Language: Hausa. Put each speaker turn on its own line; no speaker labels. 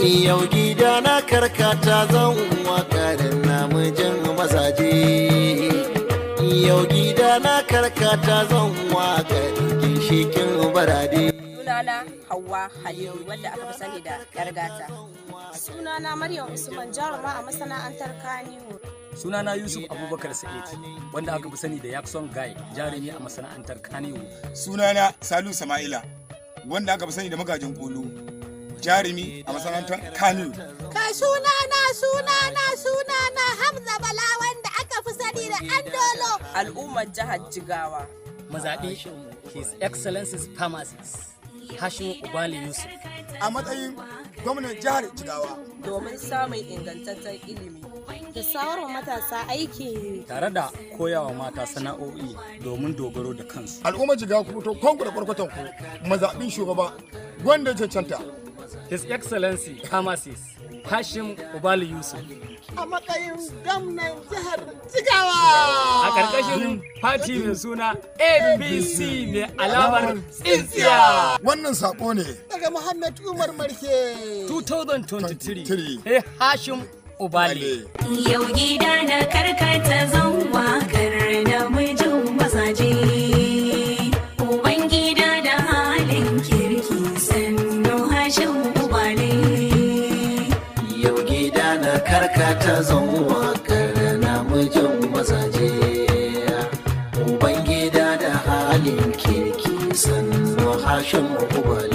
Yau gida na karkata zan waka da namijin mazaje. Yau gida na karkata zan waka ginshikin barade.
Sunana Hauwa Halilu, wadda aka fi sani da 'Yar Gata.
Sunana Maryam Usman, jaruma a masana'antar Kannywood.
Sunana Yusuf Abubakar Sa'id, wanda aka fi sani da Yakson Guy, jarumi a masana'antar Kannywood.
Sunana Salu Sama'ila, wanda aka fi sani da Magajin Kulu, jarumi a masana'antar Kannywood.
Ka sunana Hamza Bala, wanda aka fi sani da Andolo.
Al'ummar jihar Jigawa.
Mu zaɓi His Excellency's Pharmacist Hashim Ubali Yusuf
a matsayin gwamnan jihar Jigawa
domin samun ingantaccen ilimi
da samarwa matasa aikin yi.
Tare da koyawa mata sana'o'i domin dogaro da kansu.
Al'ummar Jigawa, ku fito kwanku da kwarkwatan ku mu zaɓi shugaba wanda ya cancanta.
His Excellency Pharmacist Hashim Ubali Yusuf
a matsayin gwamnan jihar Jigawa.
A ƙarƙashin fati mai suna APC mai alamar tsintsiya.
Wannan sako ne
daga Muhammad Umar Marke.
2023, hey, Hashim Ubali.
Yau gida na karkata zan wakar namijin mazaje. Uban gida da halin kirki, sannu Hashim Ubale.
Yau gida na karkata zan wakar namijin mazaje. Ubangida da halin kirki, sannu Hashim Ubale.